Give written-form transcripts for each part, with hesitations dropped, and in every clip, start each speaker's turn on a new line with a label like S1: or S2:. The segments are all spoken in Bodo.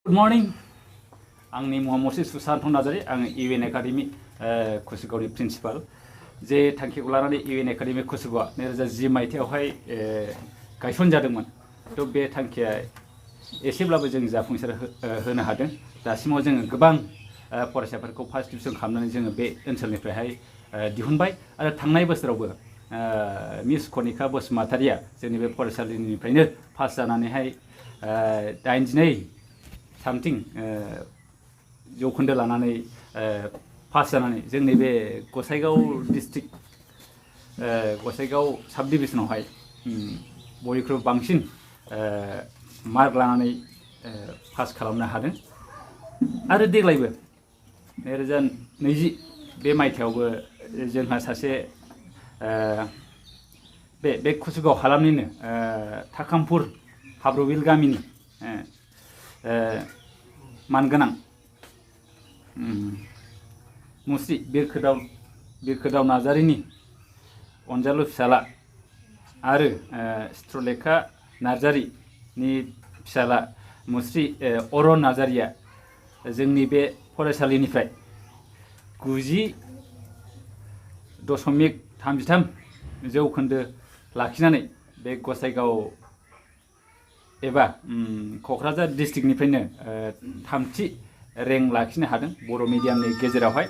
S1: Good morning. आंनि मुङा मसे सुशान्त नार्जारी आं इउएन एकाडेमी कुचगावनि प्रिन्सिपाल जे थांखिखौ लानानै इउएन एकाडेमी कुचगावआ 2010 मायथाइयावहाय गायसनजादोंमोन थ' बे थांखिया एसेब्लाबो जों जाफुंसार होनो हादों दासिमाव जोङो गोबां फरायसाफोरखौ फार्स्ट डिभिजन खालामनानै जोङो बे ओनसोलनिफ्रायहाय दिहुनबाय आरो थांनाय बोसोरावबो मिस कनिका बसुमतारिया जोंनि बे फरायसालिनिफ्रायनो पास जानानैहाय 82 सामथिं जौखोन्दो लानानै पास जानानै जोंनि बे गसाइगाव डिस्ट्रिक्ट गसाइगाव साब डिभिजनावहाय बयनिख्रुइबो बांसिन मार्क लानानै पास खालामनो हादों आरो देग्लायबो 2020 बे मायथाइयावबो जोंहा सासे बे कुचगाव हालामनिनो थाकामपुर हाब्रुबिल गामिनि मानगोनां मुस्रि बिरखोदाव नार्जारीनि अनजालु फिसाला आरो चित्रलेखा नार्जारीनि फिसाला मुस्रि अरन नार्जारीया जोंनि बे फरायसालिनिफ्राय 90.33 जौखोन्दो लाखिनानै बे गसाइगाव एबा क'क्राझार डिस्ट्रिक्टनिफ्रायनो थामथि रेंक लाखिनो हादों बर' मिडियामनि गेजेरावहाय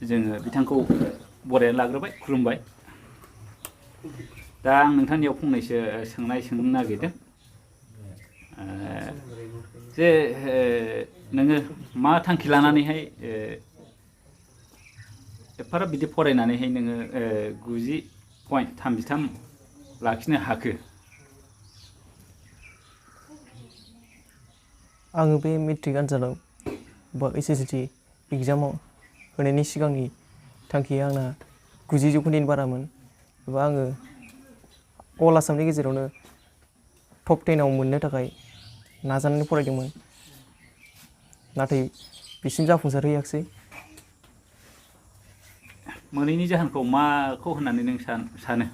S1: जोङो बिथांखौ बरायनानै लाग्रोबाय खुलुमबाय दा आं नोंथांनियाव फंनैसो सोंनो नागिरदों जे नोङो मा थांखि लानानैहाय एफाराब बिदि फरायनानैहाय नोङो 90.33 लाखिनो हाखो
S2: आङो बे मेट्रिक आनजादाव बा HSLC एग्जामाव होनायनि सिगांनि थांखिया आंना 90 जौखोन्दोनि बारामोन एबा आङो अल आसामनि गेजेरावनो टप 10 आव मोननो थाखाय नाजानानै फरायदोंमोन नाथाय बिसिम जाफुंसारहैयाखिसै
S1: मोनैनि जाहोनखौ माखौ होननानै नों सानो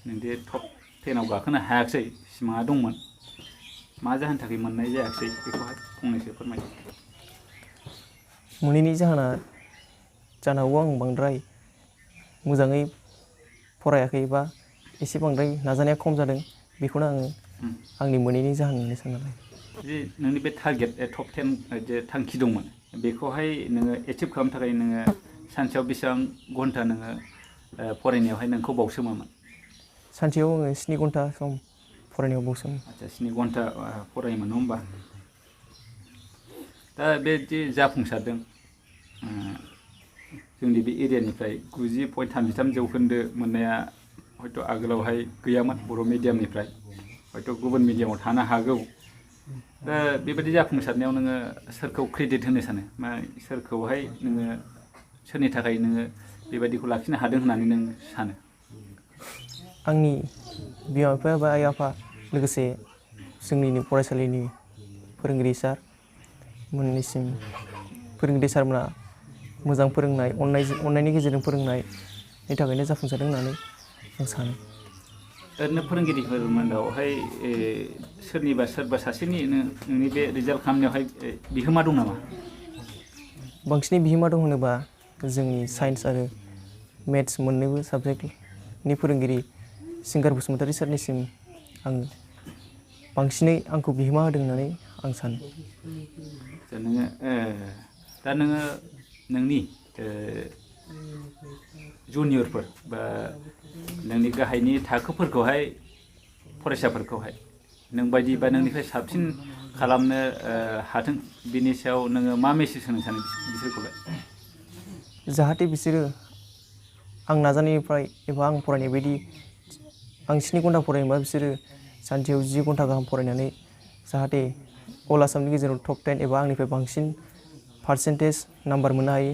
S1: नोंदि टप 10 आव गाखोनो हायाखिसै सिमाङा दंमोन मा जाहोननि थाखाय मोननाय जायाखिसै बेखौहाय फंनैसो फोरमाय
S2: मोनैनि जाहोना जानो हागौ आं बांद्राय मोजाङै फरायाखै बा एसे बांद्राय नाजानाया खम जादों बेखौनो आङो आंनि मोनैनि जाहोन होननानै सानना लायो
S1: जे नोंनि बे टारगेट टप 10 जे थांखि दंमोन बेखौहाय नोङो एचिभ खालामनो थाखाय नोङो सानसेयाव बेसेबां घन्टा नोङो फरायनायावहाय नोंखौ बावसोमोमोन
S2: सानसेयाव आङो 7 घन्टा सम फरायनायाव बावसोमो
S1: आच्छा 7 घन्टा फरायोमोन नङा होमबा दा बे जे जाफुंसारदों जोंनि बे एरियानिफ्राय 90.33 जौखोन्दो मोननाया हयथ' आगोलावहाय गैयामोन बर' मिडियामनिफ्राय हयथ' गुबुन मिडियामाव थानो हागौ दा बेबायदि जाफुंसारनायाव नोङो सोरखौ क्रेडिट होनो सानो मा सोरखौहाय नोङो सोरनि थाखाय नोङो बेबायदिखौ लाखिनो हादों होननानै नों सानो
S2: आंनि बिमा बिफा बा आइ आफा लोगोसे जोंनिनो फरायसालिनि फोरोंगिरि सार मोननिसिम फोरोंगिरि सारमोना मोजां फोरोंनाय अननायनि गेजेरजों फोरोंनायनि थाखायनो जाफुंसारदों होननानै आं सानो
S1: ओरैनो फोरोंगिरिफोर मादावहाय सोरबा सासेनि नोंनि बे रिजाल्ट खालामनायावहाय बिहोमा दं नामा
S2: बांसिनै बिहोमा दं होनोबा जोंनि साइन्स आरो मेथ्स मोननैबो साबजेक्टनि फोरोंगिरि सिंगार बसुमतारी सारनिसिम आं बांसिनै आंखौ बिहोमा होदों होननानै आं सानो
S1: दा नोङो नोंनि जुनियरफोर बा नोंनि गाहायनि थाखोफोरखौहाय फरायसाफोरखौहाय नों बायदि बा नोंनिफ्राय साबसिन खालामनो हाथों बिनि सायाव नोङो मा मेसेज होनो सानो बिसोरखौलाय
S2: जाहाथे बिसोरो आं नाजानायनिफ्राय एबा आं फरायनाय बायदि आं 7 घन्टा फरायनोबा बिसोरो सानसेयाव 10 घन्टा गाहाम फरायनानै जाहाथे अल आसामनि गेजेराव टप 10 एबा आंनिफ्राय बांसिन पार्सेन्टेज नाम्बार मोननो हायो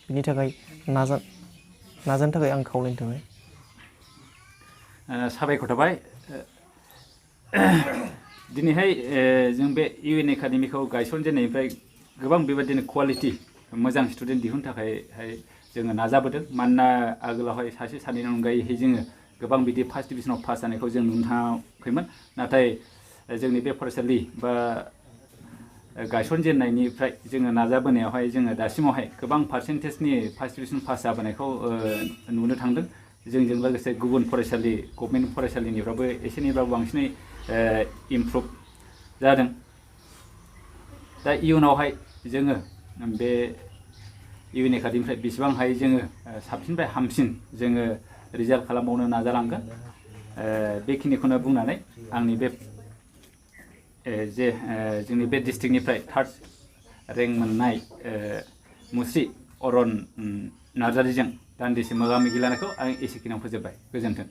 S2: बिनि थाखाय नाजानो थाखाय आं खावलायनो थाबाय
S1: साबायखर थाबाय दिनैहाय जों बे इउएन एकाडेमिखौ गायसनजेननायनिफ्राय गोबां बेबायदिनो क्वालिटि मोजां स्टुडेन्ट दिहुननो थाखायहाय जोङो नाजाबोदों मानोना आगोलावहाय सासे सानैनि अनगायैहाय जोङो गोबां बिदि फार्स्ट डिभिजनाव पास जानायखौ जों नुनो थाङाखैमोन नाथाय जोंनि बे फरायसालि बा गायसनजेननायनिफ्राय जोङो नाजाबोनायावहाय जोङो दासिमावहाय गोबां पार्सेन्टेजनि फार्स्ट डिभिजन पास जाबोनायखौ नुनो थांदों। जोंजों लोगोसे गुबुन फरायसालि गभर्नमेन्ट फरायसालिनिफ्राबो एसे एनैब्लाबो बांसिनै इमप्रुभ जादों। दा इयुनावहाय जोङो बे इउएन एकाडेमिनिफ्राय बेसेबां हायो जोङो साबसिननिफ्राय हामसिन जोङो रिजाल्ट खालामबावनो नाजालांगोन। बेखिनिखौनो बुंनानै आंनि बे जोंनि बे डिस्ट्रिक्टनिफ्राय 3rd रेंक मोननाय मुस्रि अरन नार्जारीजों दान्दिसे मोगा मोगि लानायखौ आं एसेखिनियाव फोजोबबाय। गोजोन्थों।